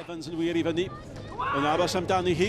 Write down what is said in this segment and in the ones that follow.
Evans yn wir i fyny. Yn aros amdani hi.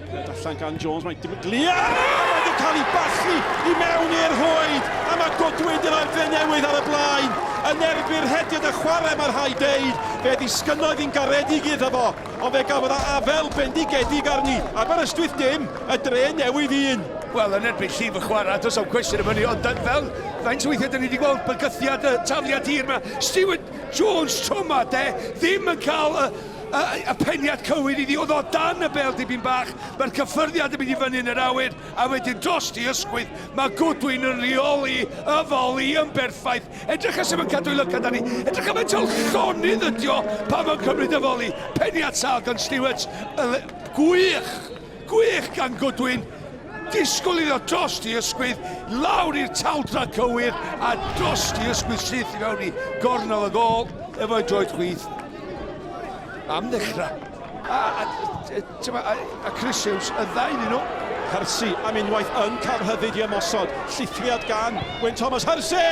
Cred allan gan Jones, mae dim yn glir! A mae wedi cael ei bachu i mewn i'r rhwyd! A mae Godwin di roi'r Drenewydd ar y blaen! Yn erbyn rhediad y chwarae mae rhaid deud, fe ddisgynnodd hi'n garedig iddo fo, ond fe gafodd afel bendigedig arni. Aberystwyth dim, y Dre Newydd un. Wel, yn erbyn llif y chwarae, does am cwestiwn am hynny, ond fel faint o weithiau dyn ni wedi gweld bygythiad y tafliad hir yma, Stewart Jones tro 'ma, de, ddim yn cael y, y, y peniad cywir iddi, oedd o dan y bel dipyn bach, mae'r cyffyrddiad yn mynd i fyny yn yr awyr, a wedyn dros i ysgwydd, mae Goodwin yn rheoli y foli yn berffaith. Edrych ar sut mae'n cadw'i lygad arni, edrych am faint o llonydd ydi o pan mae'n cymryd y foli. Peniad sâl gan Stewart, gwych! Gwych gan Goodwin, disgwyl iddo drost i ysgwydd, lawr i'r taldra cywir a drost i ysgwydd syth i fewn i gornel y gôl efo'i droed chwith. Am ddechrau. A, a, a, a, a Chris Hughes, y ddau yn nhw. Hersey am unwaith yn cael rhyddid i ymosod. Llithriad gan Wyn Thomas. Hersey!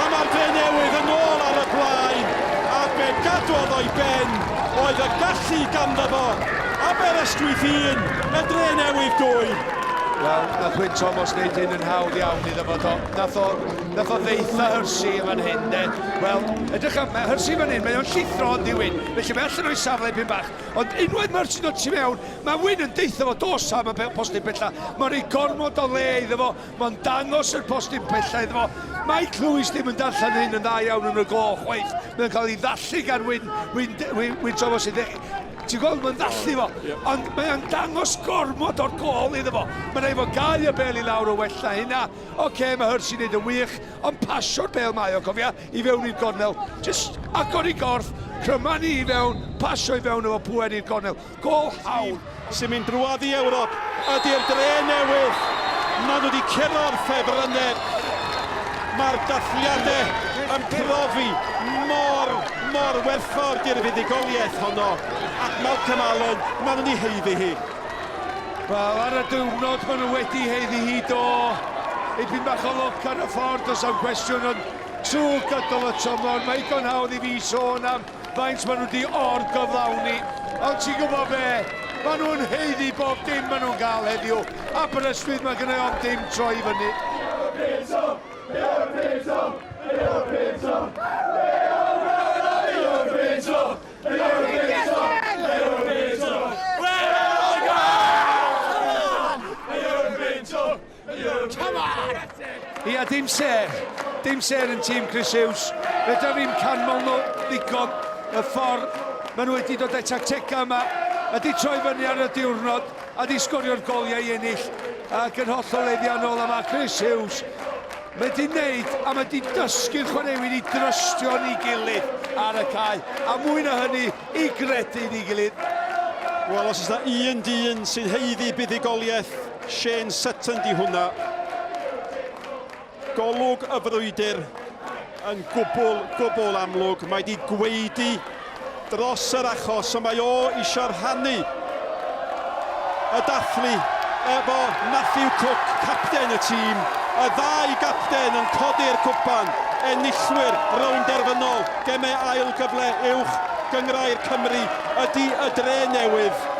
A mae'r Drenewydd yn ôl ar y blaen. A fe gadwodd o'i ben oedd y gallu ganddo fo. Aberystwyth 1, y Drenewydd 2. Wel, nath Wyn Thomas wneud hyn yn hawdd iawn iddo fo, do. Nath o, nath o ddeitha Hersey yn fan hyn, de. Wel, edrych am, mae Hersey fan hyn, mae o'n llithro ond i Wyn. Felly mae allan o'i safle pyn bach. Ond unwaith mae Hersey dod tu mewn, Mae Wyn yn deutha fo, dos am y postyn pella. Mae'n rhoi gormod o le iddo fo. Mae'n dangos yr postyn pella iddo fo. Mike Lewis ddim yn darllen hyn yn dda iawn yn y gôl chwaith. Mae'n cael ei ddallu gan Wyn, Wyn, Wyn, Wyn Thomas. Ti'n gweld, mae'n ddallu fo. Ond mae'n dangos gormod o'r gôl iddo fo. Mae'n rhaid fo gael y bel i lawr o wella hynna. Oce, okay, mae Hurst yn neud yn wych, ond pasio'r bel mae o, cofia, i fewn i'r gornel. Just agor i gorff, cryma ni i fewn, pasio i fewn efo pwer i'r gornel. Gôl hawdd. Sy'n mynd drwadd i Ewrop ydy'r Dre Newydd. Maen nhw wedi curo'r ffefrynnau. Mae'r dathliadau yn profi mor, mor werthfawr di'r fuddugoliaeth honno. Ac Malcolm Allen, maen nhw'n ei haeddu hi. Wel, ar y diwrnod maen nhw wedi haeddu hi, do. Dipyn bach o lwc ar y ffordd, does am cwestiwn, ond trwy gydol y tymor, mae digon hawdd i fi sôn am Faint maen nhw wedi or-gyflawni. Ond ti'n gwybod be? Maen nhw'n haeddu bob dim maen nhw'n gael heddiw. Aberystwyth, mae gennau ond dim troi fyny. Ia, dim sêr. Dim sêr yn tîm Chris Hughes. Fedra fi'm canmol nhw ddigon y ffordd maen nhw wedi dod â'u tactegau yma a di troi fyny ar y diwrnod a di sgorio'r goliau i ennill ac yn hollol haeddiannol a mae Chris Hughes mae di wneud a mae di dysgu'r chwaraewyr i drystio yn ei gilydd ar y cae a mwy na hynny i gredu yn ei gilydd. Wel, os oes yna un dyn sy'n haeddu buddugoliaeth Shane Sutton di hwnna. Golwg y frwydr yn gwbl, gwbl amlwg. Mae di gweidi dros yr achos, ond mae o eisiau rhannu y dathlu efo Matthew Cook, capten y tîm. Y ddau gapten yn codi'r cwpan, enillwyr rownd derfynol gemau ail gyfle uwch gynghrair Cymru ydy y Dre Newydd.